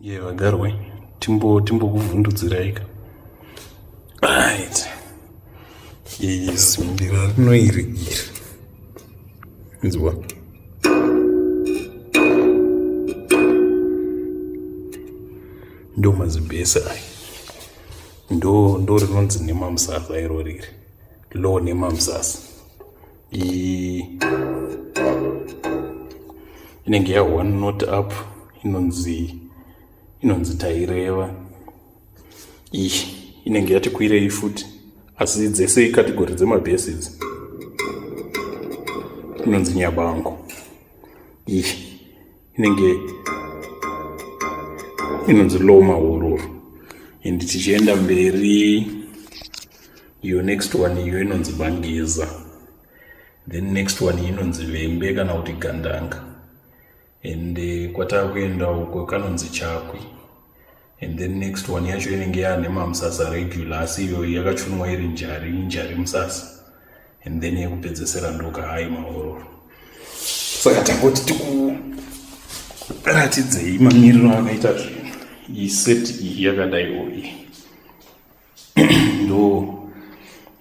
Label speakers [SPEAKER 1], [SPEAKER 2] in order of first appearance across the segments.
[SPEAKER 1] Ye vagarwe timbo timbokuvhundutsirai ka. Right. Izimbira rino iri iri. Inzwa. Ndo mazibhesi aya. Ndo ndo rinonzi nemamusasa iro riri. Low nemamusasa. Inenge ya one note up inonzi inonzi taireva. Iyi inenge yati kwirei futi asi dzese ikategori dzemabhesi idzi. Inonzi nyabango. Iyi inenge inonzi low mahororo and tichienda mberi iyo next one iyo inonzi bangiza, then next one inonzi vembe kana kuti gandanga, and kwatakuenda uko kanonzi chakwi, and then next one yacho inenge yaane mamusasa regular asi iyo yakachunwa iri njari njari musasa, and then yekupedzesera ndoka hai mahororo. Saka tangoti tikuratidzei mamiriro akaita zvinhu. Iyi set iyi yakadaiwo, iyi ndo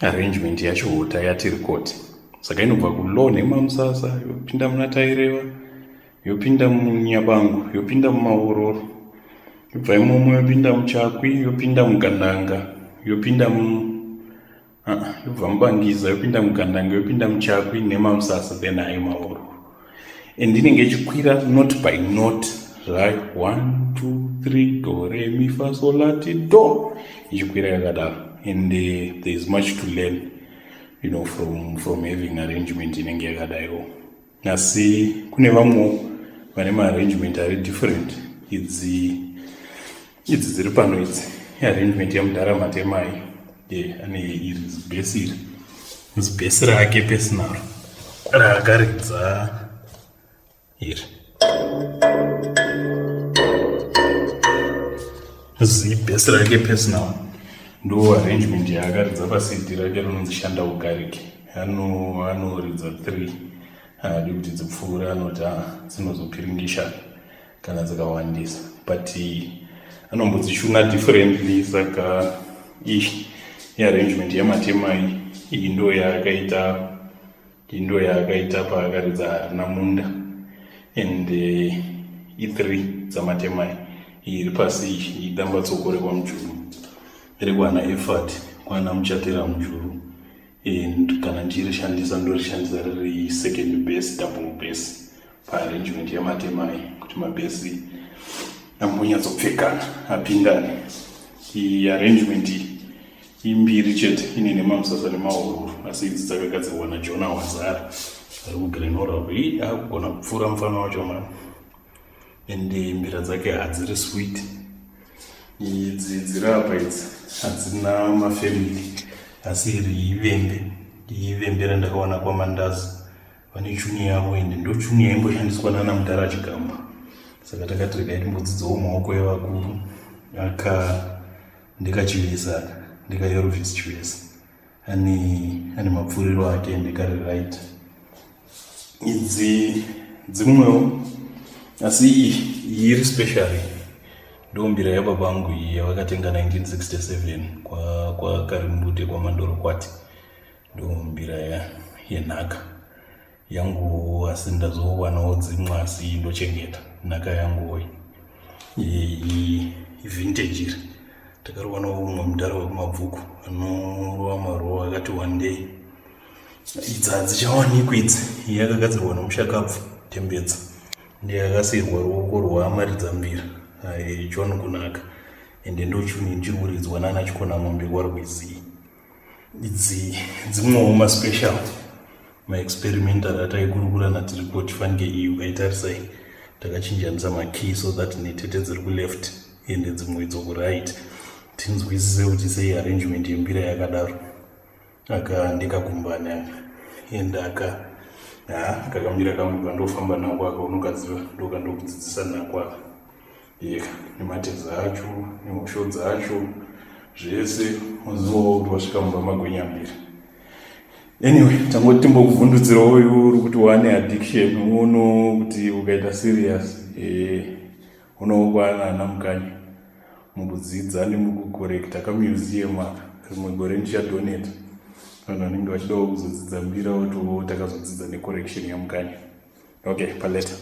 [SPEAKER 1] arrangement yacho hota yatiri koti. Saka inobva kulow nemamusasa, yopinda muna taireva, yopinda munyabangu, yopinda mumaororo, yobva imomo yopinda muchakwi, yopinda mugandanga, yopinda mu yobva mubangiza, yopinda mugandanga, yopinda muchakwi nemamusasa, then hai maororo. And inenge ichikwira note by note zvayo, 1 2 3 do re mi fa sol la ti do, ichikwira yakadaro. And there is much to learn from having arrangement inenge yakadaiwo, asi kune vamwewo vane maarrangement ari different. Idzi idzi dziri pano idzi iarrangement yamudhara Matemai. Ane iri zibhesi, iri zibhesi rake personal raakaridza iri zibhesi rake personal, ndo arrangement yaakaridza paCD rake rinonzi Shanda Ugarike. Anoridza 3, haadi kuti dzipfuure, anoti dzinozopiringisha kana dzikawandisa, but anombodzichuna differently. Saka iyi iarrangement yaMatemai, iyi ndo yaakaita, iyi ndo yaakaita paakaridza Harina Munda. And i3 dzaMatemai. Iyi iri pasi iyi idambatsoko rekwaMujuru, rekwana Effort, kwana Muchatera Mujuru, and kana ndichirishandisa ndorishandisa riri second bass, double bass paarrangement yaMatemai, kuti mabhesi ambonyatsopfekana apindane. Iyi arrangement iyi imbiri chete, ine nemamusasa nemahororo, asi idzi dzakagadzirwa naJona Wazara ari kuGlen Norah. Ii akugona kupfuura mufana wacho mani, and mbira dzake hadziri sweet. Idzi dziri apa idzi hadzina mafamily, asi iri ivembe, ivembe randakawana kwaMandazi, vane chuni yavo, ende ndo chuni yaimboshandiswa nana mudhara Chigamba. Saka takati regai timbodzidzawo maoko evakuru. Aka ndekachivesa, aka ndekaElvis Chivesa, ane mapfuriro ake, ndekari right. Idzi dzimwewo, asi iyi iri special, ndo mbira yababa vangu iyi yavakatenga 1967 kwaKarimbute kwaMandoro kwati, ndo mbira yenhaka yangu, asi ndazowanawo dzimwe, asi ndochengeta nhaka yangu iyi. Ivintage iri, takariwanawo umwe mudhara wekuMabvuku anorova marowa akati one day. Idzi hadzichawanikwi idzi. Iyi yakagadzirwa nomushakabvu Tembedza, ndiye akasiyirwa ruoko rwaMaridza mbira John Kunaka, ende ndochuni ndichiri kuridzwa nana Chikona Mombe kwaRwizi. Idzi dzimwewo maspecial maexperimental ataikurukura natiri kuti fanike. Iyi ukaitarisai, takachinjanisa makey so that netete dziri kuleft ende dzimwe idzo kuright, tinzwisise kuti sei arrangement yembira yakadaro. Aka ndekagumbani aka, ende aka ha kakambira kangu kandofamba nako aka, unokaziva, ndokandokudzidzisa nako aka yeka, nemateza acho nehosho dzacho zvese, uzivawo kuti wasvika mumba magwenyambira. Anyway, tangoti timbokuvhundutsirawo iwe uri kuti wane addiction, uono kuti ukaita serious. Unookwana ana Mukanya mukudzidza nemukukorekta kamuseum aka. Rimwe gore ndichadonata vanhu vanenge vachidawo kuzodzidza mbira, votovo takazodzidza necorrection yaMukanya. Okay, paleta.